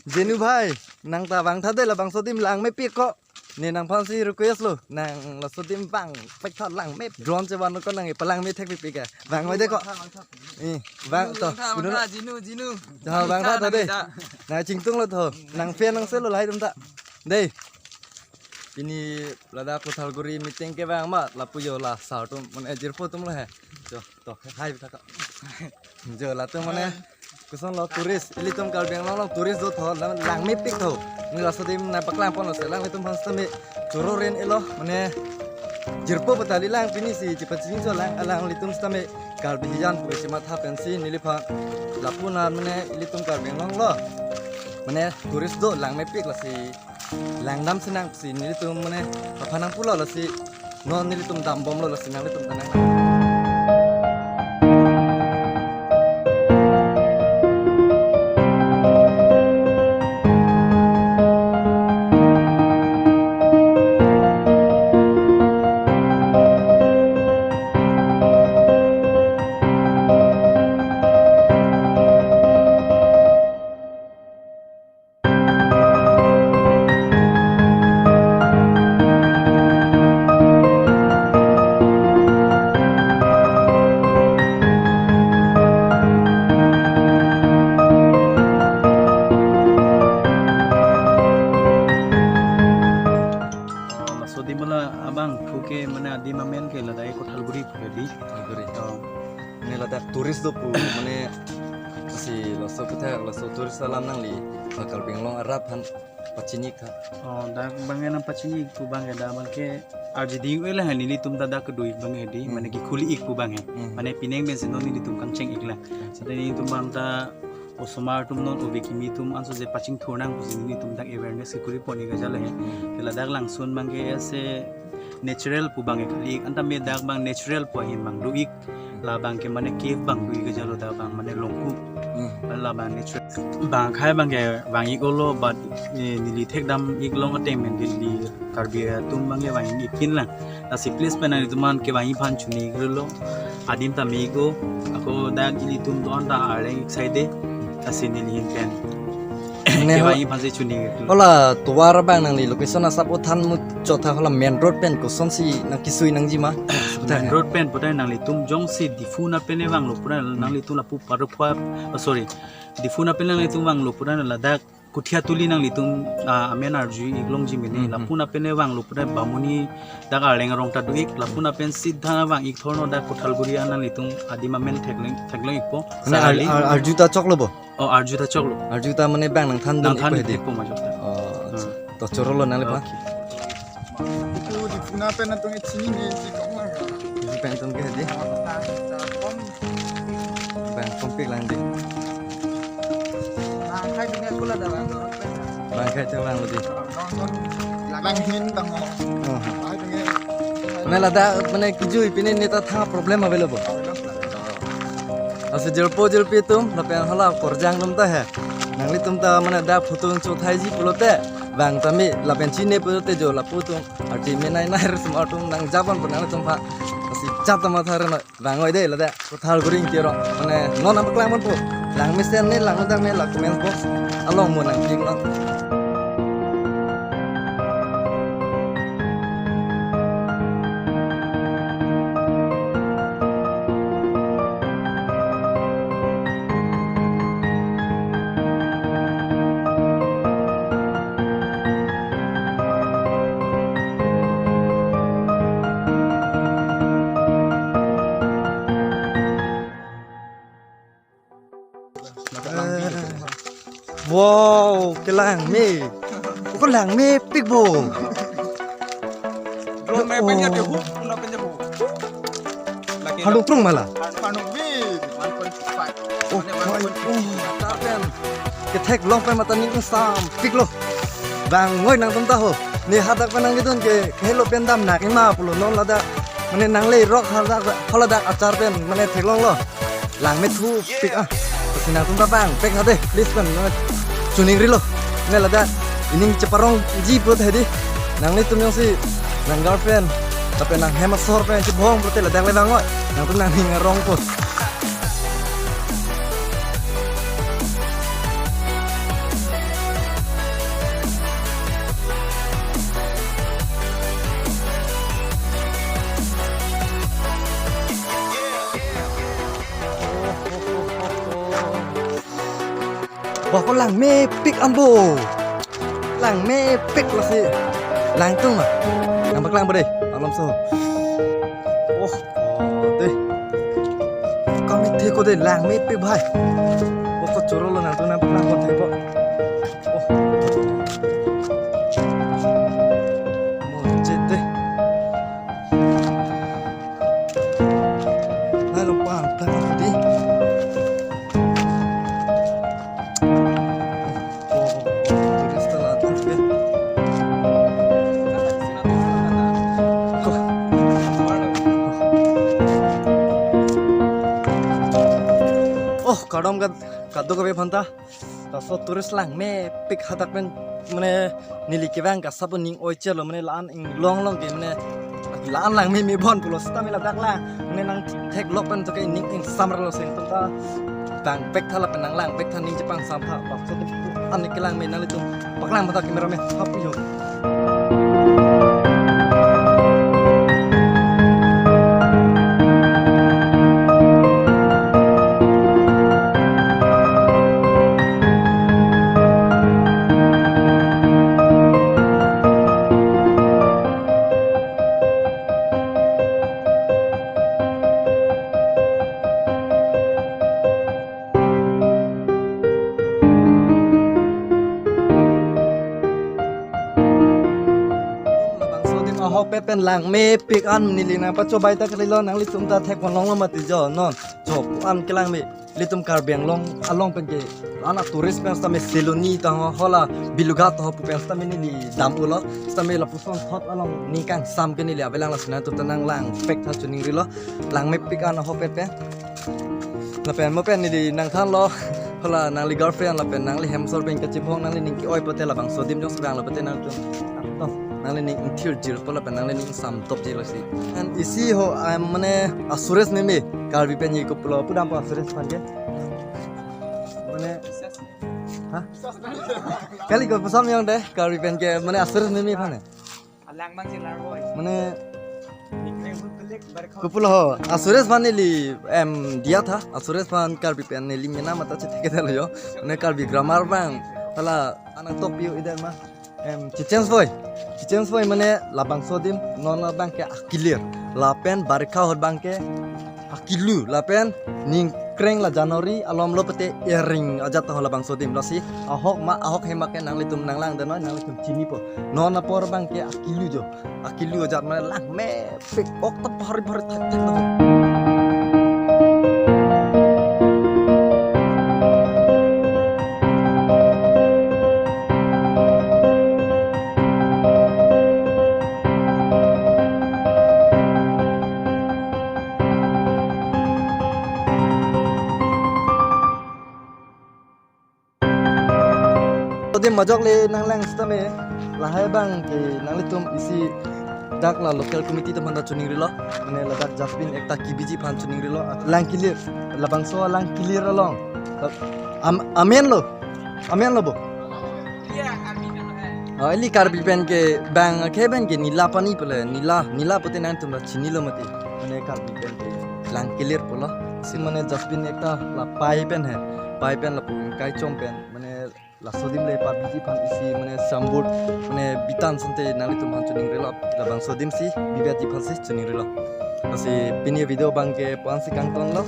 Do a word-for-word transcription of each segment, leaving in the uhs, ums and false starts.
Jinu bhai, nang ta vangtha dei, labangso adim langmepik ko. Ne nangphan si request lo, nang laso adim vangpik tha, langme. Drone chevan ko, nang palang methek pik pik ke. Vangve dei ko. Eh, vang to. Vangtha, kuno vangtha, Jinu, Jinu. Jao, vangtha ta dei. Nang chingtung lo to. Nang fan nang selo lahai atum ta. Dei. Pini ladak Kothalguri meeting kevang ma, lapu jo la sir atum, mane jirpo atum lo he. Jo, to, hai bita ka. Jo, latum mane, koson lo tourist, ilitum Karbi Anglong along tourist do tho, lang, langmepik tho. Ne laso adim nangpaklang ponlo si, alanglitum aphan sitame choro ren elo, mane jirpo petali lang pini si, chepachini cho lang, alanglitum sitame Karbi hijan pu chematha pensi neliphan. Lapu na mane ilitum Karbi Anglong lo. Mane tourist do langmepik lasi. Langdam sinang si nelitum mane aphan nangpulo lasi non nelitum dambomlo lasi nanglitum ta nang. Laso adim la abang phu ke mane adim amen ke ladak Kothalguri phu ke dei. Kothalguri. Oh. Ne ladak tourist do pu mane si laso kotha laso tourist alam nangli Karbi Anglong arap aphan pachini tha. Oh, dak abang nangpachini pu abang ke dak abang ke arjuding ula hai nelitum ta dak kedo-ik abang ke dei, Hmm. mane kekhuli-ik pu abang ke. Hmm. Mane pining pensi non nelitum kangcheng-ik lang. Kangcheng. Seta nelitum abang ta osomar atum non ove kimi atum anso je pachingthur nang pusi nelitum dak awareness kekhuli pon-ik ajal he. Hmm. Ke ladak langsun abang ke ase natural pu abang ke kali-ik, anta me dak abang natural pu ahin abang do-ik, labang ke mane cave abang do-ik ajal lo dak abang mane longku. Hmm. Labang natural. Bang akhai abang ke vang-ik olo, but, eh, neli thekdam-ik long ateng pen ke neli Karbi atum abang ke vang-ik kin lang. Lasi place pen nangtum aphan kevang-ik aphan chini-ik lo. Adim ta me-ik o, ako dak ilitum do-an ta Arleng-ik side. Lasi neli ahin pen. Ne Kevang-ik aphan si chini-ik lo. Hala tovar abang nangli location asap o than mu chotha, hala main road pen kosonsi nang kisui nangji ma? Main road pen putai nanglitum jongsi Diphu na pen vanglo putai Hmm. nanglitum lapu Paruphua, oh, sorry. Diphu na pen nanglitum vanglo putai ladak Kothiatuli nanglitum, ah, amen arju-ik longji mene. Hmm, hmm. Lapu na pen vanglo putai Bamuni dak Arleng arong ta do-ik, lapu na pen sidha vang-ik thorno dak Kothalguri an nanglitum adim amen theklong, theklong-ikpo. Mane ar-, Sarali. Ar-, arju ta choklo bo? Oh, arju ta choklo. Arju ta mane bang nangthan dun-ikpo hedi? Nangthan-ikpo majok ta. Oh, Hmm. to chorolo nangliphan. Okay. Ipu Diphu na pen atum ke chinine si kong lang. Diphu pen atum ke hedi? Bang kompik lang dei. Bang akhai atum ke kula da bang. Bang akhai atum lang dei. Langhin tang ho. Oh. Akhai atum ke. Mane ladak mane kejui pine ne ta thang problem available. Lasi jirpo jirpi atum, lapen hala korjang atum ta he. Nanglitum ta mane dak photo chothaiji pulote, bang tame lapen chini pulote jo lapu atum, arti me nai nai resum atum nang jaban pun nangtum pha. Lasi chap ta matha reno, bang oi dei ladak, Kothalguri Ingti arong, mane non nangpaklang ponpo, langmesen ne, langdang ne, la comment box along mo nangpik non. Wow, kelangme. Ko langmepik bo. Drone me pen ya de hu, puna pen ya hu. Lagi Hanu krung mala. Hanu bi, one point five. Oh, Mane oh, one point five. Oh. Tar pen. Ketheklong pen mata ning sampik lo. Bang ngoi nangtum ta ho. Ne hadak pen nangkedun ke, kehelo pen dam nak ima pulo non ladak. Mane nangle rok hadak, haladak achar pen, mane theklonglo. Langmethupik ah. Lasi nangtum ta vangpek ha dei, please pen, mane chuning rilo. Ne ladak, ining cheparongji put hedi. Nanglitum jongsi, nang girlfriend, lapen nang hem asor pen, chibong pute ladak le vang oi. Nangtum nangning arong put. Ko langmepik anbo. Langmepik lasi. Langtung ma. Nangpaklang bo dei. Malom so. Oh, oh, dei. Kami the ko dei langmepik bhai. Oh, ko choro lo nangtum nangpaklang ko the ko. Oh. Mo chete. Nai lo pan ta ko dei. Oh, kardom kad, kadokave aphanta. Laso tourist langmepik hadak pen mane neli kevang kasapo ning oi chelo mane la-an inglong long ke mane la-an langme me bon pulo seta me ladak la mane nangtheklok pen to ke ning ingsam ra lo sing tum ta bang pek tha lapen nanglang pek tha ning chepangsam tha bak so an kelangme nanglitum paklang mata camera me hap yo. Labangso adim ahokpet pen langmepik an neli nangpachobai ta kalilo nanglitum ta thek ponlong lo mati jo non jo pu an kelangme. Ilitum Karbi Anglong along pen ke la-an a tourist pen sitame Siloni ta ho hala Bilughat ho pu pen sitame neli dam-ulo sitame lapuson thot along ning kangsam ke neli avelang lasi nangtum ta nanglang pek tha choningrilo langmepik an ahokpet pen. Lapen mo pen neli nangthanlo hala nangli girlfriend lapen nangli hemsor pen kachimhong nangli ning ke-oi pote labangso adim jongsi vanglo pote nangtum. Nangli ning ingthir jirpo lapen nangli ning samtop jirlo si. And isi ho, ah, mane a-surprise meme Karbi pen ye kopilo pudampo a-surprise aphan ke. Mane, ha? Kali ko pusam yang deh Karbi pen ke mane a-surprise meme aphan. Alang bang si larboy. Mane, Nikreng pun pelik, barkau. Kopilo ho, a-surprise aphan neli em diya tha, a-surprise aphan Karbi pen neli mena mata chethek ke lo yo. Mane Karbi grammar bang hala anang tok piu idan ma. Em, checheng soi. Checheng soi mane labangso adim non labang ke akilir. Lapen barikha ahut bang ke akilu. Lapen ningkreng la January alom lo pete ering ajat ho labangso adim. Lasi ahok ma ahok hema ke nanglitum nanglang denoi nanglitum chinipo. Non apor bang ke akilu jo. Akilu ajat mane langme pik ok ta bhari bhari thak thak na. Adim majok le nanglang sitame lahai bang ke nanglitum isi dak la local committee atum aphan ta choningrilo. Mane ladak dustbin ekta kebiji aphan choningrilo. Lang kilir labangso lang kilir along. Am, amen lo. Amen lo bo. Iya, kami kan. Oh, ili Karbi pen ke bang ke pen ke nila pani pule nila nila pute nangtum la chinilo mati. Mane Karbi pen ke lang kilir pulo. Si mane dustbin ekta la pai pen he. Pai pen lapu kai chom pen. Mane laso adim le pabiji aphan isi mane sambut mane bitan sante nanglitum aphan choningrilo labangso adim si bibet ji aphan si choningrilo. Lasi pini video bang ke puan si kangton lo.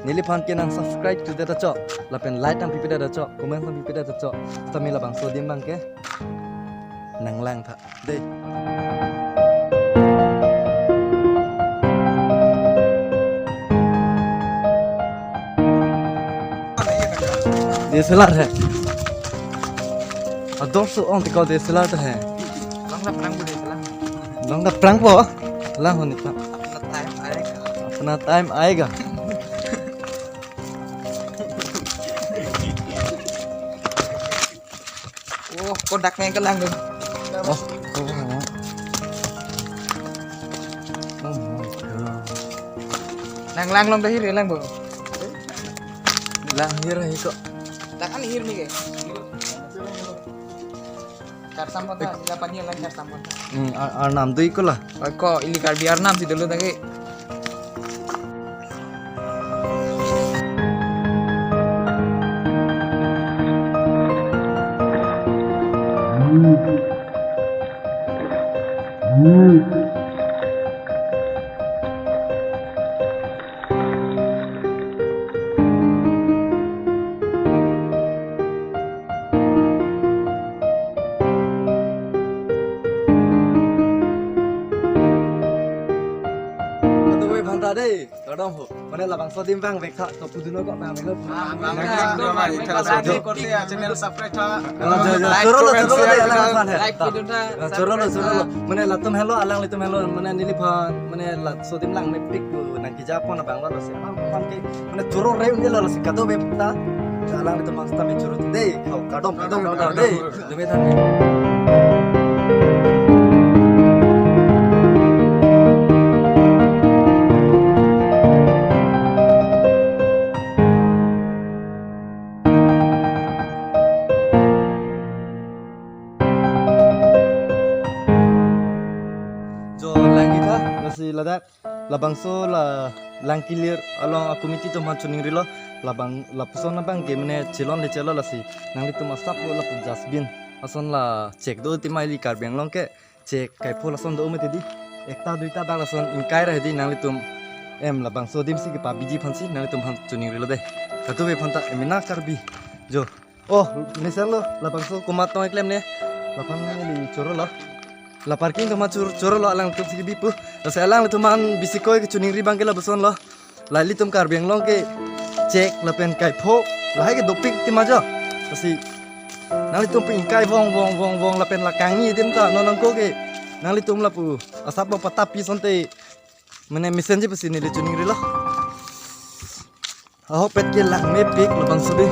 Neliphan ke nang subscribe tu deta cho. Lapen like nang pipi deta cho. Comment nang pipi deta cho. Sitame labangso adim bang ke nanglang tha. Dei. D S L R hai. Ador so ong tiko D S L R ta hai. Long dap prang bu D S L R. Long dap prang po. Lang honi ta. Apna time aayega. Apna time aayega. Oh, Kodak nang kelang tu. Oh, oh, oh. Oh my God. Nang lang long dahir ya lang bo. Lang hir hai ko. Lang an hir ni ke. Char sampon ta, sila pani lang char sampon ta. Hmm, ar, arnam dui ko la. Ko ili Karbi arnam si dulu tangki. Aduh, weh, bhanta dei. Kardom ho. Mane labangso adim vangvek tha, to pudunlo ko vangvek lo. Ah, vangvek tha. Vangvek tha. Channel subscribe tha. Ah, jo, jo. Like, choro lo, comment, choro lo, share, alang aphan he. Like, pudun tha. Ah, choro lo, choro lo. Mane latum henlo, alanglitum henlo, mane neliphan, mane laso adim langmepik pu nangkejapon abang lo si. Aphan ke, mane choro re unji lo si kadokave ta. Alanglitum aphan seta me choro dei. Kardom, kardom, kardom dei. Dumi than. Jo, lang-ik tha, lasi ladak. Labangso la Langkilir along a-committee atum aphan choningrilo, labang lapuson abang ke mane chelongle chelo lasi nanglitum asap lo lapu dustbin ason la chek do ti ma ili Karbi Anglong ke chek kaipho lason do mati dei, ekta duita bag lason ingkai ra dei nanglitum, em, labangso adim si kepabiji aphan si nanglitum aphan choningrilo dei. Kadokave aphan ta emena Karbi. Jo. Oh, mesen lo, labangso komat tong eklem ne. Laphan neli choro lo. La parking atum aphan chor-, choro lo, alangtum si kebi pu. Lasi alanglitum aphan bisi koi kechoningri abang ke lapuson lo. La ilitum Karbi Anglong ke chek lapen kaipho lahai ke dopik ti ma jo. Lasi nanglitum pu ingkai vong vong vong vong lapen la kangni adim ta non angko ke nanglitum lapu asap lo patap pi asonte mane mesenji pusi neli choningrilo. Ahokpet ke langmepik labangso dei.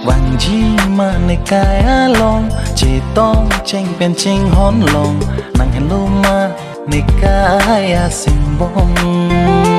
Vangji ma nekai along, chetong cheng pen chinghon long, nang henlo ma nekai asimbong.